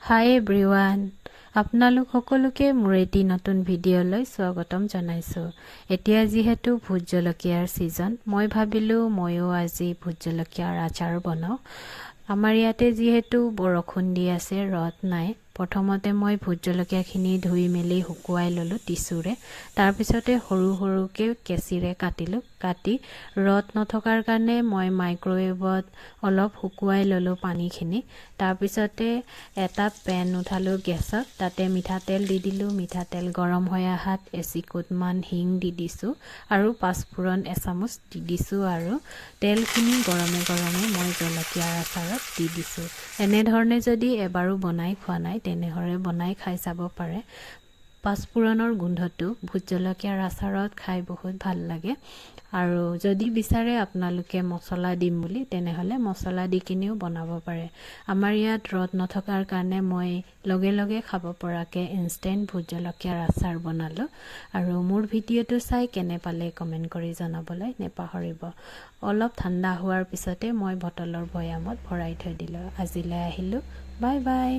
হাই everyone, আপোনালোক সকলোকে মোৰ এটি নতুন ভিডিঅ'লৈ স্বাগতম জনাইছোঁ। এতিয়া যিহেতু ভোট জলকীয়াৰ ছিজন, মই ভাবিলোঁ ময়ো আজি ভোট জলকীয়াৰ আচাৰ বনাওঁ। আমাৰ ইয়াতে যিহেতু বৰষুণ দি আছে, ৰ'দ নাই। প্ৰথমতে মই ভোট জলকীয়াখিনি ধুই মেলি শুকুৱাই ল'লোঁ টিচুৰে। তাৰপিছতে সৰু সৰুকৈ কেঁচিৰে কাটিলোঁ। কাটি ৰ'দ নথকাৰ কাৰণে মই মাইক্ৰ'ৱেভত অলপ শুকুৱাই ল'লোঁ পানীখিনি। তাৰপিছতে এটা পেন উঠালোঁ গেছত, তাতে মিঠাতেল দি দিলোঁ। মিঠাতেল গৰম হৈ অহাত এচিকুটমান হিং দি দিছোঁ আৰু পাঁচফোৰণ এচামুচ দি দিছোঁ আৰু তেলখিনি গৰমে গৰমে মই জলকীয়াৰ আচাৰত দি দিছোঁ। এনেধৰণে যদি এবাৰো বনাই খোৱা নাই, তেনেদৰে বনাই খাই চাব পাৰে। পাঁচফোৰণৰ গোন্ধটো ভোট জলকীয়াৰ আচাৰত খাই বহুত ভাল লাগে। আৰু যদি বিচাৰে আপোনালোকে মছলা দিম বুলি, তেনেহ'লে মছলা দি কিনিও বনাব পাৰে। আমাৰ ইয়াত ৰ'দ নথকাৰ কাৰণে মই লগে লগে খাব পৰাকৈ ইনষ্টেণ্ট ভোট জলকীয়াৰ আচাৰ বনালোঁ। আৰু মোৰ ভিডিঅ'টো চাই কেনে পালে কমেণ্ট কৰি জনাবলৈ নেপাহৰিব। অলপ ঠাণ্ডা হোৱাৰ পিছতে মই বটলৰ বৈয়ামত ভৰাই থৈ দিলোঁ। আজিলৈ আহিলোঁ, বাই বাই।